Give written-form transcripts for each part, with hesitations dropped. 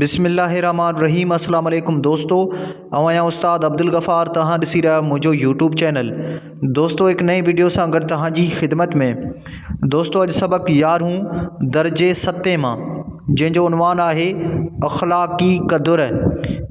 بسم الله الرحمٰن الرحيم اسلام عليڪم دوستو آئون آهيان استاد عبدالغفار توهان ڏسي رهيا آهيو منهنجو يوٽيوب چينل دوستو هڪ نئين وڊيو سان گڏ توهان جي خدمت ۾ دوستو اڄ سبق يارهون درجي ستين مان جنهن جو عنوان آهي اخلاقي قدر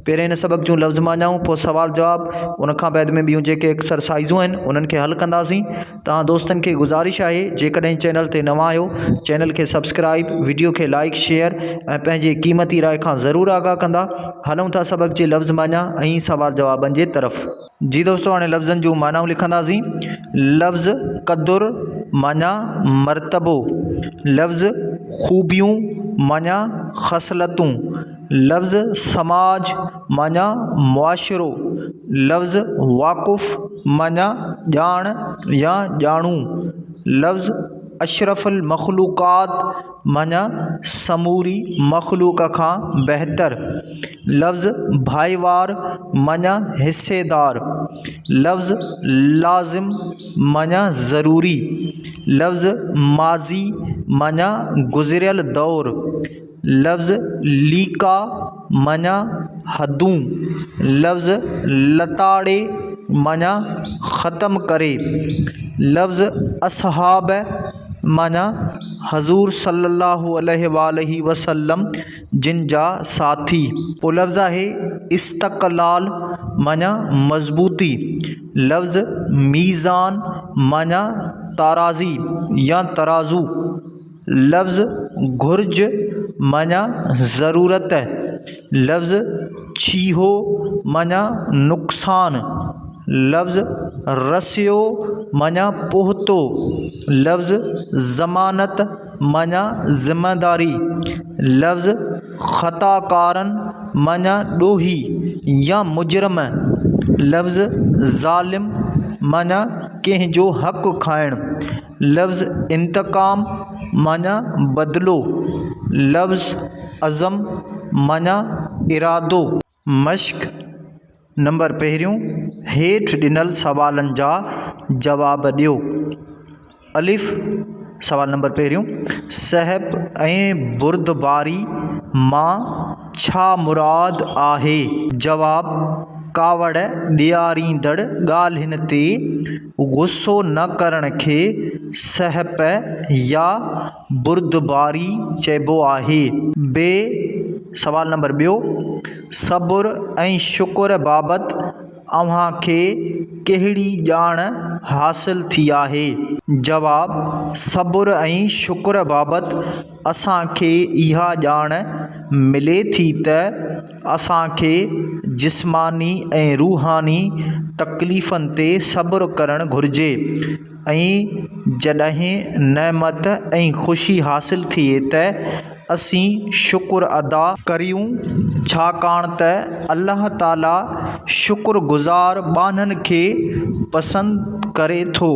پهرين هن سبق جون لفظ معنائون پوء سوال جواب ان کان بعد ۾ ٻيون جيڪي ايڪسرسائزون آهن انهن کي حل ڪنداسين توهان دوستن کي گذارش آهي جيڪڏهن چينل تي نوان آهيو چينل کي سبسڪرائب وڊيو کي لائڪ شيئر ۽ پنهنجي قيمتي راء کان ضرور آگاهه ڪندا هلون ٿا سبق جي لفظ معنيٰ ۽ سوال جوابن جي طرف. جي دوستو هاڻي لفظن جون معنائون لکنداسين لفظ قدر معنيٰ مرتبو لفظ خوبيون معنيٰ خصلتون لفظ سماج معنيٰ معاشرو، لفظ واقف معنيٰ ڄاڻ يا ڄاڻو، لفظ اشرف المخلوقات معنيٰ سموري مخلوق کان بهتر، لفظ ڀائيوار معنيٰ حصيدار، لفظ لازم معنيٰ ضروري، لفظ ماضي معنيٰ گذريل دور. لفظ ليڪا معنيٰ حدون، لفظ لتاڙي معنيٰ ختم ڪري، لفظ اصحاب معنيٰ حضور صلي الله عليه واٰله وسلم جن جا ساٿي. پوء لفظ آهي استقلال معنيٰ مضبوطي، لفظ ميزان معنيٰ تارازي يا ترازو. لفظ گهرج معنيٰ ضرورت، لفظ ڇيهو معنيٰ نقصان، لفظ رسيو معنيٰ پهتو، لفظ ضمانت معنيٰ ذميداري، لفظ خطاڪارن معنيٰ ڏوهي يا مجرم، لفظ ظالم معنيٰ ڪنهن جو حق کائڻ. لفظ انتقام معنيٰ بدلو، لفظ عزم معنيٰ ارادو. مشق نمبر پهريون، هيٺ ڏنل سوالن جا جواب ڏيو. الف، سوال نمبر پهريون، سهپ ۽ بردباري مان ڇا مراد آهي؟ جواب، ڪاوڙ ڏياريندڙ ڳالهين تي غصو نه ڪرڻ کي سهپ يا بردباري چئبو آهي. بي، سوال نمبر ٻيو، صبر ۽ شڪر بابت اوهان کي ڪهڙي ڄاڻ حاصل ٿي آهي؟ جواب، صبر ۽ شڪر بابت اسان کي اها ڄاڻ ملي ٿي ته اسان کي جسماني ۽ روحاني تڪليفن تي صبر ڪرڻ گهرجي ۽ جڏهن نعمت ۽ خوشي حاصل ٿئي ته اسين شڪر ادا ڪريون ڇاڪاڻ ته الله تعاليٰ شڪر گذار ٻانهن کي پسند ڪري ٿو.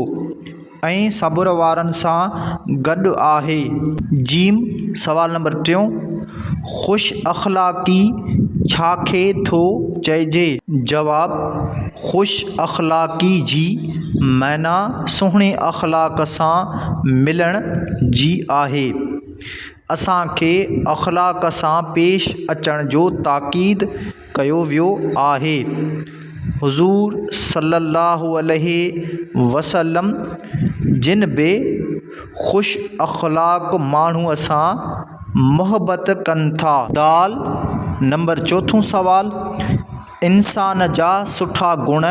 ۽ صبر وارن سان گڏ آهي. جيم، سوال نمبر ٽيون، خوش اخلاقي ڇا کي ٿو چئجي؟ جواب، خوش اخلاقي جي معنيٰ سهڻي اخلاق سان ملڻ جي آهي. اسان کي اخلاق سان پيش اچڻ جو تاڪيد ڪيو ويو آهي. حضور صلي الله عليه وسلم جن به خوش اخلاق ماڻهوء سان محبت ڪن ٿا. دال، نمبر چوٿون سوال، انسان جا سٺا گڻ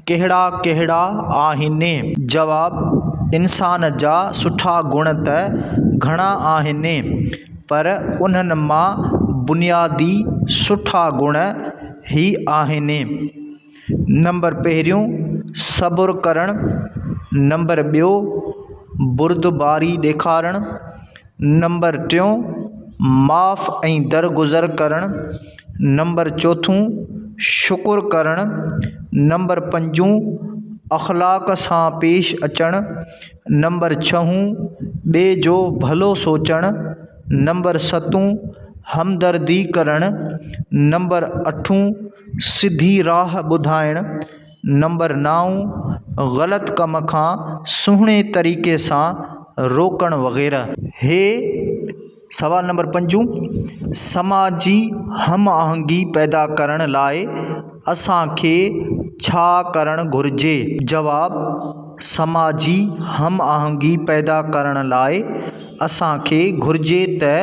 ڪهڙا ڪهڙا آهن؟ جواب، انسان جا سٺا گڻ ته گهڻا آهن، پر انهن مان بنيادي سٺا گڻ هي آهن، نمبر پهريون صبر ڪرڻ، نمبر ٻيو بردباري ڏيکارڻ، نمبر ٽيون معاف ۽ درگذر ڪرڻ، نمبر چوٿون شڪر ڪرڻ، نمبر پنجون اخلاق سان پيش اچڻ، نمبر ڇهون ٻئي جو ڀلو سوچڻ، نمبر ستون همدردي ڪرڻ، نمبر اٺون سڌي راهه ٻڌائڻ، نمبر نائون غلط ڪم کان سهڻي طريقي سان روڪڻ وغيره. هي. سوال نمبر پنجون، سماجي هم آهنگي پيدا ڪرڻ لاء اسان کي ڇا ڪرڻ گهرجي؟ جواب، سماجي هم آهنگي پيدا ڪرڻ لاء اسان کي گهرجي ته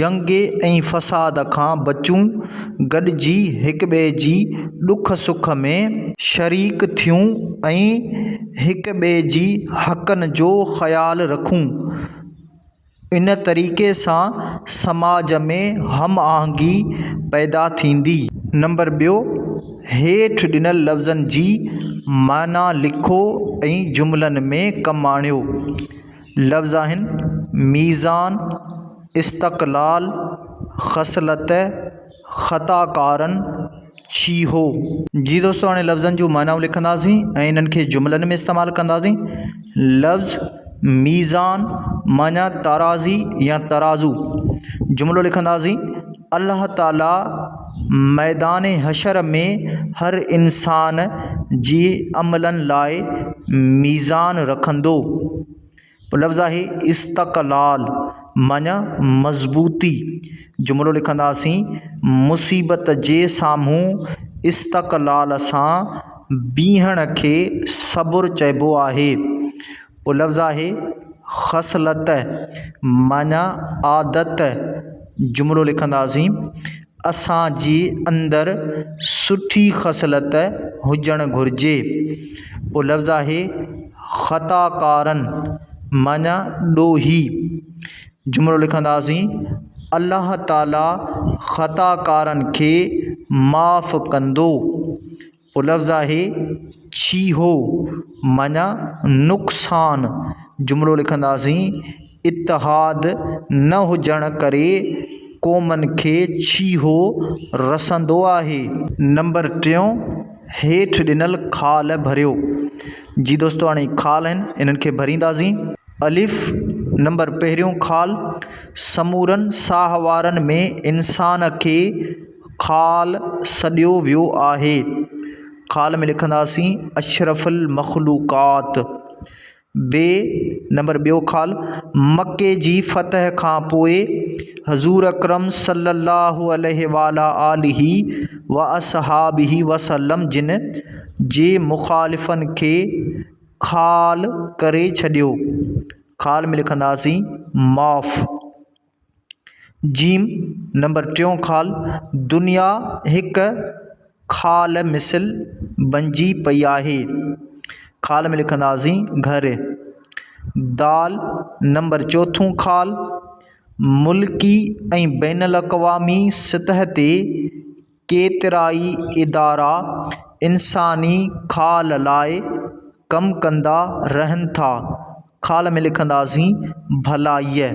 جنگ ۽ فساد کان بچون، گڏجي هڪٻئي جي ڏک سک ۾ شريڪ ٿيون ۽ هڪٻئي جي حقن جو خيال رکون. ان طريقي سان سماج ۾ هم آهنگي پيدا ٿيندي. نمبر ٻيو، هيٺ ڏنل لفظن جي معنيٰ لکو ۽ جملن ۾ ڪم آڻيو. لفظ آهن، ميزان، استقلال، خصلت، خطاڪارن، ڇيهو. جي دوستو هاڻي لفظن جون معنائون لکنداسين ۽ انهن کي جملن ۾ استعمال ڪنداسين. لفظ ميزان معنيٰ ترازي يا ترازو. جملو لکنداسين الله تعاليٰ ميدان حشر ۾ هر انسان جي عملن لاء ميزان رکندو. لفظ آهي استقلال معنيٰ مضبوطي. جملو لکنداسين مصيبت جي سامهون استقلال سان بيهڻ کي صبر چئبو آهي. پوء لفظ آهي خصلت معنيٰ عادت. جملو لکنداسين اسان جي اندر سٺي خصلت هجڻ گهرجي. پوء لفظ آهي خطاڪارن معنيٰ ڏوهي. جملو لکنداسين الله تعاليٰ خطاڪارن کي معاف ڪندو. پوء لفظ آهي ڇيهو معنيٰ نقصان. جملو لکنداسين اتحاد نه هجڻ ڪري قومن کي ڇيهو رسندو آهي. نمبر ٽيون هيٺ ڏنل خال ڀريو. جي دوستو هاڻي خال آهن انهن کي ڀرينداسين. الف، نمبر پهريون خال، سمورن ساهوارن ۾ انسان کي خال سڏيو ويو آهي. خال ۾ لکنداسين اشرف المخلوقات. بي، نمبر ٻيو خال، مڪي جي فتح کان پوء حضور اڪرم صلي الله عليه وعلي آله واصحابه وسلم جن جي مخالفن کي خال ڪري ڇڏيو. خال ۾ لکنداسين معاف. جيم، نمبر ٽيون خال، دنيا هڪ خال مثل بنجي پئي آهي. خال ۾ لکنداسين گهر. دال، نمبر چوٿون خال، ملڪي ۽ بين الاقوامي سطح تي ڪيترائي ادارا انساني خال لاء ڪم ڪندا رهن ٿا. خال ۾ لکنداسين ڀلائيء.